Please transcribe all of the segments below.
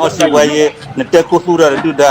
အီၣ်စံးပှၤယဲ နတဲခိၣ်သူၣ်တၢ်ဒီးဒုၣ်ဒါ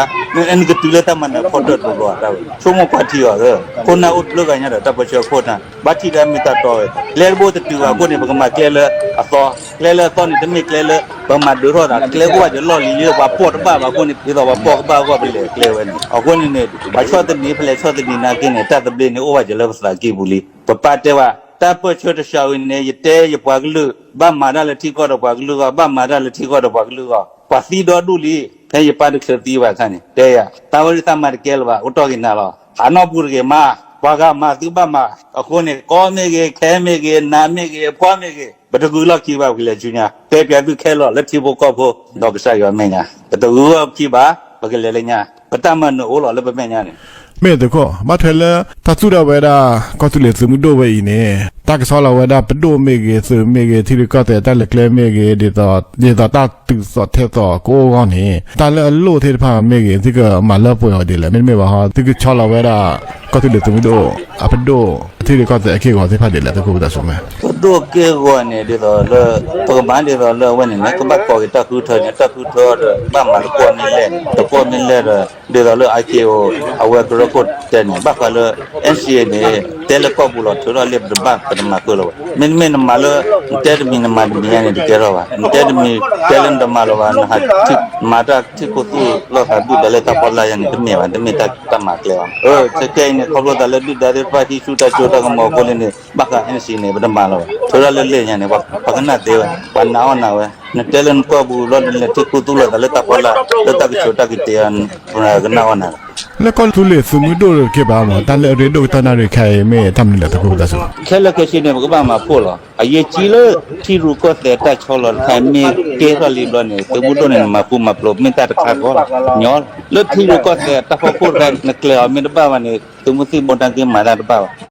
နကတုၤလၢတၢ်မၤနၢၤဖီတၢၣ်တဘျီဘၣ်, ဆိကမိၣ်ကွၢ်ထံအီၤ, ခိၣ်နၢ်အိၣ်တဘျုးဂၤညါဒီး တၢ်ပၢဆှၢခိၣ်နၢ် ဘၣ်ထံၣ်တၢ်မ့ၢ်တၢ်တီဝဲ, ကျဲတဘိတတုၤဘၣ်အဃိန့ၣ် ပကမၤကျဲလၢအသီ, ကျဲလၢအသီန့ၣ် တမ့ၢ်ကျဲလၢ ပမၤဒုးထီၣ်သး ကျဲအိၣ်ဘၣ်ယလီၢ်လံၤလံ ပှၤပိာ်တဘၣ်ဘၣ်အဃိန့ၣ် ဒ်သိးပှၤပိာ်ကဘၣ်အဂီၢ် ပလဲၤကျဲဝဲန့ၣ်, အဃိန့ၣ်န့ၣ် ပှၤဆီၣ်သနံး ဖဲလဲၣ်ဆီၣ်သနံးနာ်က့န့ၣ် တၢ်သဘျ့န့ၣ် အိၣ်ဘၣ်ယလၢပသးကံၢ်ပူၤလံ. ပပၢ်တဲဝဲ တၢ်ပၢဆှၢတစှၤဝံၤန့ၣ် ယတဲယပှၤကလုာ် ဘၣ်မၤတၢ်လၢထံကီၢ်ဒီးပှၤကလုာ်အဂီၢ်, ဘၣ်မၤတၢ်လၢထံကီၢ်ဒီးပှၤကလုာ်အဂီၢ်, ပှၤသံဒီဒူၣ်လံ. ဖဲယပၢ်တချုးသံဘၣ်အခါန့ၣ် တဲယၤ သးဝဲဒၣ်သးမၤတကဲလၢၤဘၣ်, အိၣ်တီၢ်က့ၤနၤလီၤ, ဟးနီၢ်ပူၤတဂ့ၤမး, ပှၤဂၤမၤသုဘၣ်မၤ, အဃိန့ၣ် ကီမ့ၢ်ဂ့ၤ ခဲမ့ၢ်ဂ့ၤ နၤမ့ၢ်ဂ့ၤ အဖှီၣ်မ့ၢ်ဂ့ၤ ပတဂုာ်လီၢ်ခံဘၣ် ပကလဲၤဆူညါ, တဲပၠးသုခဲလၢာ်လၢထံဖိကီၢ်ဖိ ဒီးကစၢ်ယွၤမဲာ်ညါ ပတဂုာ်လီၢ်ခံဘၣ်, ပကလဲၤလၢညါ, ပတၢ်မၤနၢၤအိၣ်လီၤလၢပမဲာ်ညါန့ၣ် မ့ၢ်သုးခိၣ် ဘၣ်ထွဲလၢ တၢ်သူၣ်ထီၣ်ဝဲဒၣ် ကီၢ်သူလ့ၤသုးမုၢ်ဒိၣ်ဝဲအံၤန့ၣ် တၢ်ကဆီလီၤဝဲဒၣ်ပဒိၣ်မ့ၢ်ဂ့ၤ သုးမ့ၢ်ဂ့ၤ ထံရူၢ်ကီၢ်သဲးတၢ်လဲၤကျဲမ့ၢ်ဂ့ၤ ဒ်သိးတၢ်သုးသီၣ်ထဲသိးကအိၣ်အဂီၢ်န့ၣ် တၢ်လၢအလိၣ်သ့ၣ်တဖၣ်မ့ၢ်ဂ့ၤ သုကမၤလၢပှဲၤအီၤဒ်လဲၣ်, မ့တမ့ၢ်ဘၣ်ဟီ သုကဆီလီၤဝဲဒၣ် ကီၢ်သူလ့ၤသုးမုၢ်ဒိၣ် အပဒိၣ် ထံရူၢ်ကီၢ်သဲးအက့ၢ်အဂီၤသ့ၣ်တဖၣ်ဒ်လဲၣ် သုးခိၣ်ဝံသးစူၤမ့ၢ် ပဒိၣ်က့ၢ်အဂီၤန့ၣ် ဒ်သိးလၢ ပကမၤဒ်သိးလၢအဝဲန့ၣ်န့ၣ် ကဘၣ်ကိးက့ၤတၢ်ဃုထၢန့ၣ် တၢ်ဃုထၢဒီး ဘၣ်မၤတကွီၢ်မ့ၢ်လဲၣ်န့ၣ် တကွီၢ်မ့ၢ်လဲၣ်ဒီး ဒ်သိးလၢ IKO အဝဲကရၢခိၣ်တဲန့ၣ် ဘၣ်ဃးလၢ NCA န့ၣ် တဲလၢကီၢ်ပူၤလီၤ ထုးထီၣ်လံ ပတဘၣ်ပတမၤဃုာ်လၢၤဘၣ်. မ့တမ့ၢ်နမၤလၢ နတဲတမံၤနမၤတမံၤညါန့ၣ် တကဲထီၣ်ဘၣ်. နတဲတမံၤ တဲလၢနတမၤလၢၤဘၣ် နဟးထံၣ် မၤတၢ်ထံၣ်ခိၣ်သူၣ်လိာ်သးဒုၣ်ဒါလၢတၢ်ဖီလာ်ယါန့ၣ် တမ့ၢ်ဘၣ် တမ့ၢ်တၢ်မၤကျဲဘၣ်. အခဲအံၤန့ၣ် ခီဖျိသးလၢဒုၣ်ဒါသ့ၣ်တဖၣ်ဟံးဆူၣ်တၢ်စိတၢ်ကမီၤအဃိန့ၣ်န့ၣ် ဘၣ်ဃး NCA န့ၣ် ပတမၤလၢၤဘၣ်. ထုးထီၣ်လၢလဲၣ်ညါန့ၣ် ပှၤကနၣ်သ့ဝဲ ပှၤနာ်အီၣ်နာ်ဝဲ. နတဲလၢနကီၢ်ပူၤလီၤ နလဲၤထံၣ်ခိၣ်သူၣ်လိာ်သးလၢတၢ်ဖီလာ် လၢတၢ်ကဆိးတၢ်ကတ့ၤ ကနၣ်အီၣ်နာ် လၢကီၢ်သူလ့ၤသုးမုၢ်ဒိၣ်တက့ၢ်ဘၣ်မး တၢ်လၢအရ့ဒိၣ်ကတၢၢ်နၣ်ရံၣ်ခဲအံၤ မ့ၢ်တၢ်မနုၤလဲၣ် သုးခိၣ်ဝံသးစူၤ. ခဲလၢာ်ခဲဆ့န့ၣ် ပကဘၣ်မၤဖှိၣ်လီၤ. အရေးကြီးလၢ ထံရူၢ်ကီၢ်သဲးတၢ်ဆီလီၤတခါ မ့ၢ်ကဲထီၣ်လံဘျီန့ၣ် သုးမုၢ်ဒိၣ်န့ၣ် နမၤဃူမၤဖိး မ့ၢ်တၢ်တခါဃီလီၤ. ညီလီၤ လၢထံရူၢ်ကီၢ်သဲးတၢ်ဖီခိၣ်တခါ နကျဲၤအီၤမ့ၢ်တဘၣ်ဘၣ်န့ၣ် သုးမုၢ်သံၣ်ဘိတၢ်က့ၤမၤတၢ်တဘၣ်ဘၣ်.